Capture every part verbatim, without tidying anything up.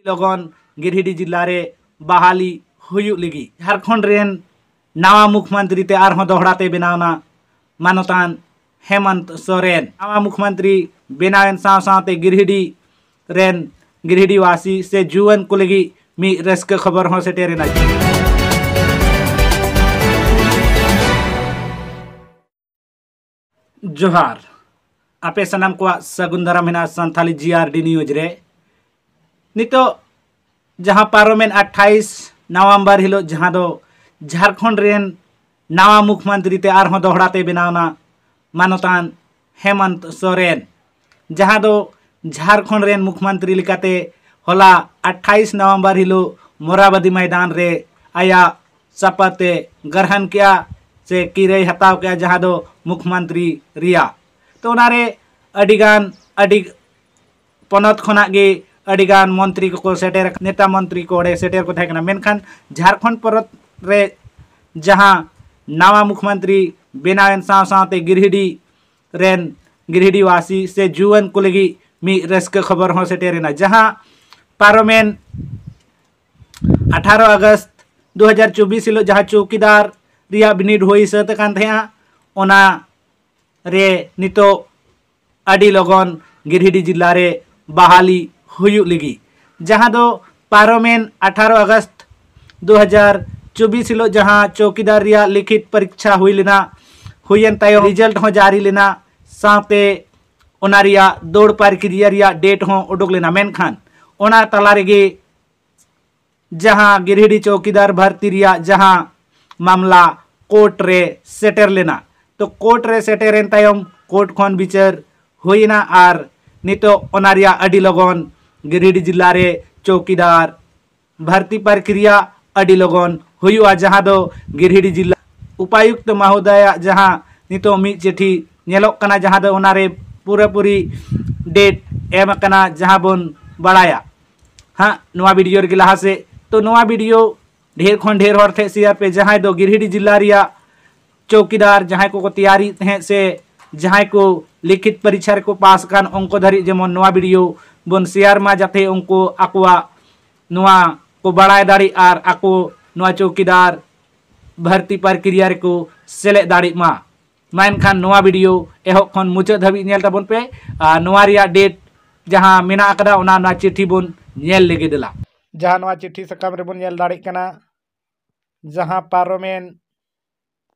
ᱞᱚᱜᱚᱱ ᱜᱤᱨᱤᱰᱤ ᱡᱤᱞᱟ ᱨᱮ ᱵᱟᱦᱟᱞᱤ ᱦᱩᱭᱩᱜ ᱞᱟᱹᱜᱤᱫ ᱡᱷᱟᱲᱠᱷᱚᱸᱰ ᱨᱮᱱ ᱱᱟᱣᱟ ᱢᱩᱠᱷᱢᱚᱱᱛᱨᱤ ᱛᱮ ᱟᱨᱦᱚᱸ ᱫᱚᱦᱲᱟ ᱛᱮ ᱵᱮᱱᱟᱣᱱᱟ ᱢᱟᱱᱚᱛᱟᱱ ᱦᱮᱢᱚᱱᱛ ᱥᱚᱨᱮᱱ᱾ ᱱᱟᱣᱟ ᱢᱩᱠᱷᱢᱚᱱᱛᱨᱤ ᱵᱮᱱᱟᱣᱮᱱ ᱥᱟᱶ ᱥᱟᱶᱛᱮ ᱜᱤᱨᱤᱰᱤ ᱨᱮᱱ ᱜᱤᱨᱤᱰᱤ ᱣᱟᱥᱤ ᱥᱮ ᱡᱩᱣᱟᱹᱱ ᱠᱚ ᱞᱟᱹᱜᱤᱫ ᱢᱤᱫ ᱨᱟᱹᱥᱠᱟᱹ ᱠᱷᱚᱵᱚᱨ ᱦᱚᱸ ᱥᱮᱴᱮᱨᱮᱱᱟ᱾ ᱡᱚᱦᱟᱨ, ᱟᱯᱮ ᱥᱟᱱᱟᱢ ᱠᱚᱣᱟᱜ ᱥᱟᱹᱜᱩᱱ ᱫᱟᱨᱟᱢ ᱦᱮᱱᱟᱜᱼᱟ ᱥᱟᱱᱛᱷᱟᱞᱤ ᱡᱤ ᱟᱨ ᱰᱤ ᱱᱤᱭᱩᱡᱽ ᱨᱮ᱾ ᱱᱤᱛᱚᱜ ᱡᱟᱦᱟᱸ ᱯᱟᱨᱚᱢᱮᱱ ᱟᱴᱷᱟᱭᱤᱥ ᱱᱚᱵᱷᱮᱢᱵᱚᱨ ᱦᱤᱞᱳᱜ, ᱡᱟᱦᱟᱸ ᱫᱚ ᱡᱷᱟᱲᱠᱷᱚᱸᱰ ᱨᱮᱱ ᱱᱟᱣᱟ ᱢᱩᱠᱷᱢᱚᱱᱛᱨᱤ ᱛᱮ ᱟᱨᱦᱚᱸ ᱫᱚᱦᱲᱟ ᱛᱮ ᱵᱮᱱᱟᱣᱱᱟ ᱢᱟᱱᱚᱛᱟᱱ ᱦᱮᱢᱚᱱᱛ ᱥᱚᱨᱮᱱ, ᱡᱟᱦᱟᱸ ᱫᱚ ᱡᱷᱟᱲᱠᱷᱚᱸᱰ ᱨᱮᱱ ᱢᱩᱠᱷᱢᱚᱱᱛᱨᱤ ᱞᱮᱠᱟᱛᱮ ᱦᱚᱞᱟ ᱟᱴᱷᱟᱭᱤᱥ ᱱᱚᱵᱷᱮᱢᱵᱚᱨ ᱦᱤᱞᱳᱜ ᱢᱚᱨᱟᱵᱟᱫᱤ ᱢᱚᱭᱫᱟᱱ ᱨᱮ ᱟᱭᱟᱜ ᱥᱟᱯᱟᱛ ᱮ ᱜᱨᱚᱦᱚᱱ ᱠᱮᱜᱼᱟ ᱥᱮ ᱠᱤᱨᱟᱹᱭ ᱦᱟᱛᱟᱣ ᱠᱮᱜᱼᱟ, ᱡᱟᱦᱟᱸ ᱫᱚ ᱢᱩᱠᱷᱢᱚᱱᱛᱨᱤ ᱨᱮᱭᱟᱜ᱾ ᱛᱚ ᱚᱱᱟᱨᱮ ᱟᱹᱰᱤᱜᱟᱱ, ᱟᱹᱰᱤ ᱯᱚᱱᱚᱛ ᱠᱷᱚᱱᱟᱜ ᱜᱮ ᱟᱹᱰᱤᱜᱟᱱ ᱢᱚᱱᱛᱨᱤ ᱠᱚᱠᱚ ᱥᱮᱴᱮᱨ, ᱱᱮᱛᱟ ᱢᱚᱱᱛᱨᱤ ᱠᱚ ᱚᱸᱰᱮ ᱥᱮᱴᱮᱨ ᱠᱚ ᱛᱟᱦᱮᱸ ᱠᱟᱱᱟ᱾ ᱢᱮᱱᱠᱷᱟᱱ ᱡᱷᱟᱲᱠᱷᱚᱸᱰ ᱯᱚᱱᱚᱛ ᱨᱮ ᱡᱟᱦᱟᱸ ᱱᱟᱣᱟ ᱢᱩᱠᱷᱢᱚᱱᱛᱨᱤ ᱵᱮᱱᱟᱣᱮᱱ ᱥᱟᱶ ᱥᱟᱶᱛᱮ ᱜᱤᱨᱤᱰᱤ ᱨᱮᱱ ᱜᱤᱨᱤᱰᱤ ᱣᱟᱥᱤ ᱥᱮ ᱡᱩᱣᱟᱹᱱ ᱠᱚ ᱞᱟᱹᱜᱤᱫ ᱢᱤᱫ ᱨᱟᱹᱥᱠᱟᱹ ᱠᱷᱚᱵᱚᱨ ᱦᱚᱸ ᱥᱮᱴᱮᱨᱮᱱᱟ, ᱡᱟᱦᱟᱸ ᱯᱟᱨᱚᱢᱮᱱ ᱟᱴᱷᱟᱨᱚ ᱟᱜᱚᱥᱴ ᱫᱩ ᱦᱟᱡᱟᱨ ᱪᱚᱵᱵᱤᱥ ᱦᱤᱞᱳᱜ ᱡᱟᱦᱟᱸ ᱪᱳᱣᱠᱤᱫᱟᱨ ᱨᱮᱭᱟᱜ ᱵᱤᱱᱤᱰ ᱦᱩᱭ ᱥᱟᱹᱛ ᱟᱠᱟᱱ ᱛᱟᱦᱮᱸᱜᱼᱟ, ᱚᱱᱟ ᱨᱮ ᱱᱤᱛᱚᱜ ᱟᱹᱰᱤ ᱞᱚᱜᱚᱱ ᱜᱤᱨᱤᱰᱤ ᱡᱤᱞᱟ ᱨᱮ ᱵᱟᱦᱟᱞᱤ ᱦᱩᱭᱩᱜ ᱞᱟᱹᱜᱤᱫ, ᱡᱟᱦᱟᱸ ᱫᱚ ᱯᱟᱨᱚᱢᱮᱱ ᱟᱴᱷᱟᱨᱚ ᱟᱜᱚᱥᱴ ᱫᱩ ᱦᱟᱡᱟᱨ ᱪᱚᱵᱵᱤᱥ ᱦᱤᱞᱳᱜ ᱡᱟᱦᱟᱸ ᱪᱳᱣᱠᱤᱫᱟᱨ ᱨᱮᱭᱟᱜ ᱞᱤᱠᱷᱤᱛ ᱯᱚᱨᱤᱠᱷᱟ ᱦᱩᱭ ᱞᱮᱱᱟ, ᱦᱩᱭᱮᱱ ᱛᱟᱭᱚᱢ ᱨᱤᱡᱟᱞᱴ ᱦᱚᱸ ᱡᱟᱹᱨᱤ ᱞᱮᱱᱟ, ᱥᱟᱶᱛᱮ ᱚᱱᱟ ᱨᱮᱭᱟᱜ ᱫᱟᱹᱲ ᱯᱨᱚᱠᱨᱤᱭᱟ ᱨᱮᱭᱟᱜ ᱰᱮᱴ ᱦᱚᱸ ᱩᱰᱩᱠ ᱞᱮᱱᱟ᱾ ᱢᱮᱱᱠᱷᱟᱱ ᱚᱱᱟ ᱛᱟᱞᱟ ᱨᱮᱜᱮ ᱡᱟᱦᱟᱸ ᱜᱤᱨᱤᱰᱤ ᱪᱳᱣᱠᱤᱫᱟᱨ ᱵᱷᱟᱨᱛᱤ ᱨᱮᱭᱟᱜ ᱡᱟᱦᱟᱸ ᱢᱟᱢᱞᱟ ᱠᱳᱨᱴ ᱨᱮ ᱥᱮᱴᱮᱨ ᱞᱮᱱᱟ, ᱛᱚ ᱠᱳᱨᱴ ᱨᱮ ᱥᱮᱴᱮᱨᱮᱱ ᱛᱟᱭᱚᱢ ᱠᱳᱨᱴ ᱠᱷᱚᱱ ᱵᱤᱪᱟᱹᱨ ᱦᱩᱭᱮᱱᱟ ᱟᱨ ᱱᱤᱛᱚᱜ ᱚᱱᱟ ᱨᱮᱭᱟᱜ ᱟᱹᱰᱤ ᱞᱚᱜᱚᱱ ᱜᱤᱨᱤᱰᱤ ᱡᱤᱞᱟ ᱨᱮ ᱪᱳᱣᱠᱤᱫᱟᱨ ᱵᱷᱟᱨᱛᱤ ᱯᱨᱚᱠᱨᱤᱭᱟ ᱟᱹᱰᱤ ᱞᱚᱜᱚᱱ ᱦᱩᱭᱩᱜᱼᱟ, ᱡᱟᱦᱟᱸ ᱫᱚ ᱜᱤᱨᱤᱰᱤ ᱡᱤᱞᱟ ᱩᱯᱟᱭᱩᱠᱛ ᱢᱟᱦᱳᱫᱚᱭᱟᱜ ᱡᱟᱦᱟᱸ ᱱᱤᱛᱚᱜ ᱢᱤᱫ ᱪᱤᱴᱷᱤ ᱧᱮᱞᱚᱜ ᱠᱟᱱᱟ, ᱡᱟᱦᱟᱸ ᱫᱚ ᱚᱱᱟᱨᱮ ᱯᱩᱨᱟᱹᱯᱩᱨᱤ ᱰᱮᱴ ᱮᱢ ᱟᱠᱟᱱᱟ, ᱡᱟᱦᱟᱸ ᱵᱚᱱ ᱵᱟᱲᱟᱭᱟ ᱦᱟᱸᱜ ᱱᱚᱣᱟ ᱵᱷᱤᱰᱤᱭᱳ ᱨᱮᱜᱮ ᱞᱟᱦᱟ ᱥᱮᱫ᱾ ᱛᱚ ᱱᱚᱣᱟ ᱵᱷᱤᱰᱤᱭᱳ ᱰᱷᱮᱨ ᱠᱷᱚᱱ ᱰᱷᱮᱨ ᱦᱚᱲ ᱴᱷᱮᱱ ᱥᱮᱭᱟᱨ ᱯᱮ, ᱡᱟᱦᱟᱸᱭ ᱫᱚ ᱜᱤᱨᱤᱰᱤ ᱡᱤᱞᱟ ᱨᱮᱭᱟᱜ ᱪᱳᱣᱠᱤᱫᱟᱨ ᱡᱟᱦᱟᱸᱭ ᱠᱚᱠᱚ ᱛᱮᱭᱟᱨᱤ ᱛᱟᱦᱮᱸᱫ ᱥᱮ ᱡᱟᱦᱟᱸᱭ ᱠᱚ ᱞᱤᱠᱷᱤᱛ ᱯᱚᱨᱤᱠᱷᱟ ᱨᱮᱠᱚ ᱯᱟᱥ ᱟᱠᱟᱱ, ᱩᱱᱠᱩ ᱫᱷᱟᱹᱨᱤᱡ ᱡᱮᱢᱚᱱ ᱱᱚᱣᱟ ᱵᱷᱤᱰᱤᱭᱳ ᱵᱚᱱ ᱥᱮᱭᱟᱨ ᱢᱟ, ᱡᱟᱛᱮ ᱩᱱᱠᱩ ᱟᱠᱚᱣᱟᱜ ᱱᱚᱣᱟ ᱠᱚ ᱵᱟᱲᱟᱭ ᱫᱟᱲᱮᱜ ᱟᱨ ᱟᱠᱚ ᱱᱚᱣᱟ ᱪᱚᱣᱠᱤᱫᱟᱨ ᱵᱷᱟᱨᱛᱤ ᱯᱨᱚᱠᱨᱤᱭᱟ ᱨᱮᱠᱚ ᱥᱮᱞᱮᱫ ᱫᱟᱲᱮᱜ ᱢᱟ᱾ ᱢᱟ ᱮᱱᱠᱷᱟᱱ ᱱᱚᱣᱟ ᱵᱷᱤᱰᱤᱭᱳ ᱮᱦᱚᱵ ᱠᱷᱚᱱ ᱢᱩᱪᱟᱹᱫ ᱫᱷᱟᱹᱵᱤᱡ ᱧᱮᱞ ᱛᱟᱵᱚᱱ ᱯᱮ᱾ ᱟᱨ ᱱᱚᱣᱟ ᱨᱮᱭᱟᱜ ᱰᱮᱴ ᱡᱟᱦᱟᱸ ᱢᱮᱱᱟᱜ ᱟᱠᱟᱫᱟ, ᱚᱱᱟ, ᱱᱚᱣᱟ ᱪᱤᱴᱷᱤ ᱵᱚᱱ ᱧᱮᱞ ᱞᱮᱜᱮ ᱫᱮᱞᱟ᱾ ᱡᱟᱦᱟᱸ ᱱᱚᱣᱟ ᱪᱤᱴᱷᱤ ᱥᱟᱠᱟᱢ ᱨᱮᱵᱚᱱ ᱧᱮᱞ ᱫᱟᱲᱮᱜ ᱠᱟᱱᱟ, ᱡᱟᱦᱟᱸ ᱯᱟᱨᱚᱢᱮᱱ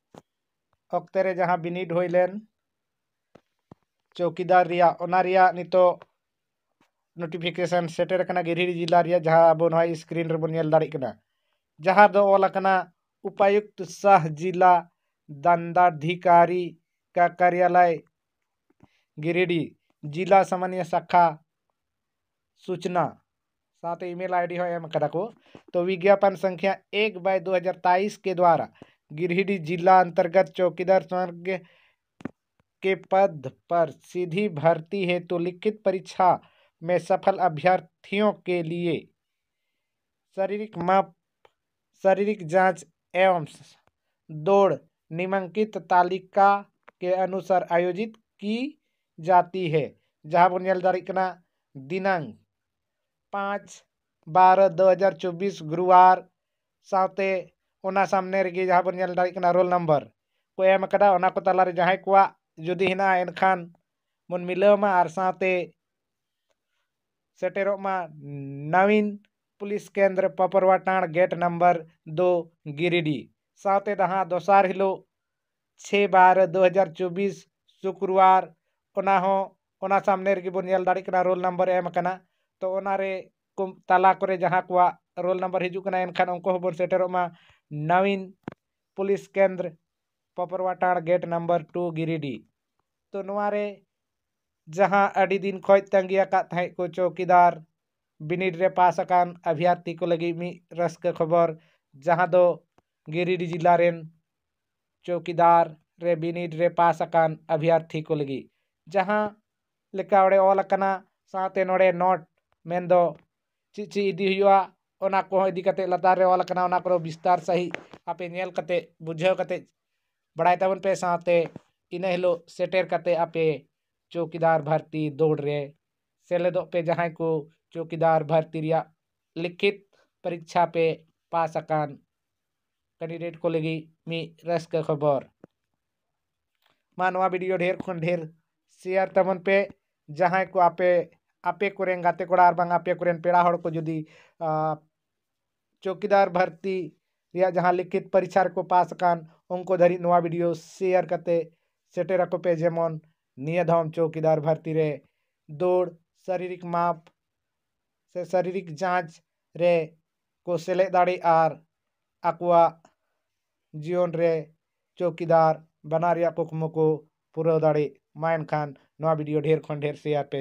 ᱚᱠᱛᱮ ᱨᱮ ᱡᱟᱦᱟᱸ ᱵᱤᱱᱤᱰ ᱦᱩᱭ ᱞᱮᱱ ᱪᱚᱣᱠᱤᱫᱟᱨ ᱨᱮᱭᱟᱜ, ᱚᱱᱟ ᱨᱮᱭᱟᱜ ᱱᱤᱛᱚᱜ ᱱᱳᱴᱤᱯᱷᱤᱠᱮᱥᱚᱱ ᱥᱮᱴᱮᱨ ᱟᱠᱟᱱᱟ ᱜᱤᱨᱤᱰᱤ ᱡᱮᱞᱟ ᱨᱮᱭᱟᱜ, ᱡᱟᱦᱟᱸ ᱟᱵᱚ ᱱᱚᱣᱟ ᱥᱠᱨᱤᱱ ᱨᱮᱵᱚᱱ ᱧᱮᱞ ᱫᱟᱲᱮᱜ ᱠᱟᱱᱟ, ᱡᱟᱦᱟᱸ ᱫᱚ ᱚᱞ ᱟᱠᱟᱱᱟ ᱩᱯᱟᱭᱩᱠᱛ ᱥᱟᱦ ᱡᱮᱞᱟ ᱫᱟᱱᱰᱟᱫᱷᱤᱠᱟᱨᱤ ᱠᱟ ᱠᱟᱨᱭᱟᱞᱚᱭ ᱜᱤᱨᱤᱰᱤ, ᱡᱮᱞᱟ ᱥᱟᱢᱟᱱᱭᱟ ᱥᱟᱠᱷᱟ ᱥᱩᱪᱱᱟ, ᱥᱟᱶᱛᱮ ᱤᱢᱮᱞ ᱟᱭᱰᱤ ᱦᱚᱸ ᱮᱢ ᱟᱠᱟᱫᱟ ᱠᱚ᱾ तो विज्ञापन संख्या एक बाय दो हज़ार तेईस के द्वारा गिरिडीह जिला अंतर्गत चौकीदार संघ के पद पर सीधी भर्ती हेतु लिखित परीक्षा में सफल अभ्यर्थियों के लिए शारीरिक माप, शारीरिक जांच एवं दौड़ निम्नलिखित तालिका के अनुसार आयोजित की जाती है। ᱡᱟᱦᱟᱸ ᱵᱚᱱ ᱧᱮᱞ ᱫᱟᱲᱮᱭᱟᱜ ᱠᱟᱱᱟ, ᱫᱤᱱᱟᱝ ᱯᱟᱸᱪ ᱵᱟᱨᱚ ᱫᱩ ᱦᱟᱡᱟᱨ ᱪᱚᱵᱵᱤᱥ ᱜᱩᱨᱩᱣᱟᱨ, ᱥᱟᱶᱛᱮ ᱚᱱᱟ ᱥᱟᱢᱱᱮ ᱨᱮᱜᱮ ᱡᱟᱦᱟᱸ ᱵᱚᱱ ᱧᱮᱞ ᱫᱟᱲᱮᱭᱟᱜ ᱠᱟᱱᱟ ᱨᱳᱞ ᱱᱟᱢᱵᱟᱨ ᱠᱚ ᱮᱢ ᱟᱠᱟᱫᱟ, ᱚᱱᱟ ᱠᱚ ᱛᱟᱞᱟᱨᱮ ᱡᱟᱦᱟᱸᱭ ᱠᱚᱣᱟᱜ ᱡᱩᱫᱤ ᱦᱮᱱᱟᱜᱼᱟ, ᱮᱱᱠᱷᱟᱱ ᱵᱚᱱ ᱢᱤᱞᱟᱹᱣ ᱢᱟ ᱟᱨ ᱥᱟᱶᱛᱮ ᱥᱮᱴᱮᱨᱚᱜ ᱢᱟ ᱱᱟᱣᱤᱱ ᱯᱩᱞᱤᱥ ᱠᱮᱱᱫᱨᱚ ᱯᱟᱯᱚᱨᱣᱟᱴᱟᱬ ᱜᱮᱴ ᱱᱟᱢᱵᱟᱨ ᱫᱩ ᱜᱤᱨᱤᱰᱤ᱾ ᱥᱟᱶᱛᱮ ᱡᱟᱦᱟᱸ ᱫᱚᱥᱟᱨ ᱦᱤᱞᱳᱜ ᱪᱷᱮ ᱵᱟᱨᱚ ᱫᱩ ᱦᱟᱡᱟᱨ ᱪᱚᱵᱵᱤᱥ ᱥᱩᱠᱨᱣᱟᱨ, ᱚᱱᱟ ᱦᱚᱸ ᱚᱱᱟ ᱥᱟᱢᱱᱮ ᱨᱮᱜᱮ ᱵᱚᱱ ᱧᱮᱞ ᱫᱟᱲᱮᱭᱟᱜ ᱠᱟᱱᱟ ᱨᱳᱞ ᱱᱟᱢᱵᱟᱨ ᱮᱢ ᱟᱠᱟᱱᱟ᱾ ᱛᱚ ᱚᱱᱟᱨᱮ ᱠᱚᱢ-, ᱛᱟᱞᱟ ᱠᱚᱨᱮ ᱡᱟᱦᱟᱸ ᱠᱚᱣᱟᱜ ᱨᱳᱞ ᱱᱟᱢᱵᱟᱨ ᱦᱤᱡᱩᱜ ᱠᱟᱱᱟ, ᱮᱱᱠᱷᱟᱱ ᱩᱱᱠᱩ ᱦᱚᱸᱵᱚᱱ ᱥᱮᱴᱮᱨᱚᱜ ᱢᱟ ᱱᱟᱣᱤᱱ ᱯᱩᱞᱤᱥ ᱠᱮᱱᱫᱨ Paparwatand gate number two Giridih. ᱛᱚ ᱱᱚᱣᱟ ᱨᱮ ᱡᱟᱦᱟᱸ ᱟᱹᱰᱤ ᱫᱤᱱ ᱠᱷᱚᱡ ᱛᱟᱸᱜᱤ ᱟᱠᱟᱫ ᱛᱟᱦᱮᱸᱫ ᱠᱚ ᱪᱚᱣᱠᱤᱫᱟᱨ ᱵᱤᱱᱤᱰ ᱨᱮ ᱯᱟᱥ ᱟᱠᱟᱱ ᱟᱵᱷᱭᱟᱨᱛᱷᱤ ᱠᱚ ᱞᱟᱹᱜᱤᱫ ᱢᱤᱫ ᱨᱟᱹᱥᱠᱟᱹ ᱠᱷᱚᱵᱚᱨ, ᱡᱟᱦᱟᱸ ᱫᱚ ᱜᱤᱨᱤᱰᱤ ᱡᱮᱞᱟ ᱨᱮᱱ ᱪᱚᱣᱠᱤᱫᱟᱨ ᱨᱮ ᱵᱤᱱᱤᱰ ᱨᱮ ᱯᱟᱥ ᱟᱠᱟᱱ ᱟᱵᱷᱭᱟᱨᱛᱷᱤ ᱠᱚ ᱞᱟᱹᱜᱤᱫ ᱡᱟᱦᱟᱸ ᱞᱮᱠᱟ ᱚᱸᱰᱮ ᱚᱞ ᱟᱠᱟᱱᱟ, ᱥᱟᱶᱛᱮ ᱱᱚᱰᱮ ᱱᱳᱴ ᱢᱮᱱᱫᱚ ᱪᱮᱫ ᱪᱮᱫ ᱤᱫᱤ ᱦᱩᱭᱩᱜᱼᱟ, ᱚᱱᱟ ᱠᱚᱦᱚᱸ ᱤᱫᱤ ᱠᱟᱛᱮ ᱞᱟᱛᱟᱨ ᱨᱮ ᱚᱞ ᱟᱠᱟᱱᱟ, ᱚᱱᱟ ᱠᱚᱫᱚ ᱵᱤᱥᱛᱟᱨ ᱥᱟᱺᱦᱤᱡ ᱟᱯᱮ ᱧᱮᱞ ᱠᱟᱛᱮ ᱵᱩᱡᱷᱟᱹᱣ ᱠᱟᱛᱮ ᱵᱟᱲᱟᱭ ᱛᱟᱵᱚᱱ ᱯᱮ᱾ ᱥᱟᱶᱛᱮ ᱤᱱᱟᱹ ᱦᱤᱞᱳᱜ ᱥᱮᱴᱮᱨ ᱠᱟᱛᱮ ᱟᱯᱮ ᱪᱚᱣᱠᱤᱫᱟᱨ ᱵᱷᱟᱨᱛᱤ ᱫᱳᱲ ᱨᱮ ᱥᱮᱞᱮᱫᱚᱜ ᱯᱮ, ᱡᱟᱦᱟᱸᱭ ᱠᱚ ᱪᱚᱣᱠᱤᱫᱟᱨ ᱵᱷᱟᱨᱛᱤ ᱨᱮᱭᱟᱜ ᱞᱤᱠᱷᱤᱛ ᱯᱚᱨᱤᱠᱠᱷᱟ ᱯᱮ ᱯᱟᱥ ᱟᱠᱟᱱ ᱠᱮᱱᱰᱤᱰᱮᱴ ᱠᱚ ᱞᱟᱹᱜᱤᱫ ᱢᱤᱫ ᱨᱟᱹᱥᱠᱟᱹ ᱠᱷᱚᱵᱚᱨ᱾ ᱢᱟ ᱱᱚᱣᱟ ᱵᱷᱤᱰᱤᱭᱳ ᱰᱷᱮᱨ ᱠᱷᱚᱱ ᱰᱷᱮᱨ ᱥᱮᱭᱟᱨ ᱛᱟᱵᱚᱱ ᱯᱮ᱾ ᱡᱟᱦᱟᱸᱭ ᱠᱚ ᱟᱯᱮ ᱟᱯᱮ ᱠᱚᱨᱮᱱ ᱜᱟᱛᱮ ᱠᱚᱲᱟ ᱟᱨ ᱵᱟᱝ ᱟᱯᱮ ᱠᱚᱨᱮᱱ ᱯᱮᱲᱟ ᱦᱚᱲ ᱠᱚ ᱡᱩᱫᱤ ᱟᱨ ᱪᱚᱣᱠᱤᱫᱟᱨ ᱵᱷᱟᱨᱛᱤ ᱨᱮᱭᱟᱜ ᱡᱟᱦᱟᱸ ᱞᱤᱠᱷᱤᱛ ᱯᱚᱨᱤᱠᱠᱷᱟ ᱨᱮᱠᱚ ᱯᱟᱥ ᱟᱠᱟᱱ, ᱩᱱᱠᱩ ᱫᱷᱟᱹᱨᱤᱡ ᱱᱚᱣᱟ ᱵᱷᱤᱰᱤᱭᱳ ᱥᱮᱭᱟᱨ ᱠᱟᱛᱮ ᱥᱮᱴᱮᱨ ᱟᱠᱚ ᱯᱮ, ᱡᱮᱢᱚᱱ ᱱᱤᱭᱟᱹ ᱫᱷᱟᱣ ᱪᱚᱣᱠᱤᱫᱟᱨ ᱵᱷᱟᱨᱛᱤ ᱨᱮ ᱫᱟᱹᱲ, ᱥᱟᱨᱤᱨᱤᱠ ᱢᱟᱯ ᱥᱮ ᱥᱟᱨᱤᱨᱤᱠ ᱡᱟᱸᱪ ᱨᱮ ᱠᱚ ᱥᱮᱞᱮᱫ ᱫᱟᱲᱮᱜ ᱟᱨ ᱟᱠᱚᱣᱟᱜ ᱡᱤᱭᱚᱱ ᱨᱮ ᱪᱚᱣᱠᱤᱫᱟᱨ ᱵᱮᱱᱟᱣ ᱨᱮᱭᱟᱜ ᱠᱩᱠᱢᱩ ᱠᱚ ᱯᱩᱨᱟᱹᱣ ᱫᱟᱲᱮᱜ ᱢᱟ᱾ ᱮᱱᱠᱷᱟᱱ ᱱᱚᱣᱟ ᱵᱷᱤᱰᱤᱭᱳ ᱰᱷᱮᱨ ᱠᱷᱚᱱ ᱰᱷᱮᱨ ᱥᱮᱭᱟᱨ ᱯᱮ᱾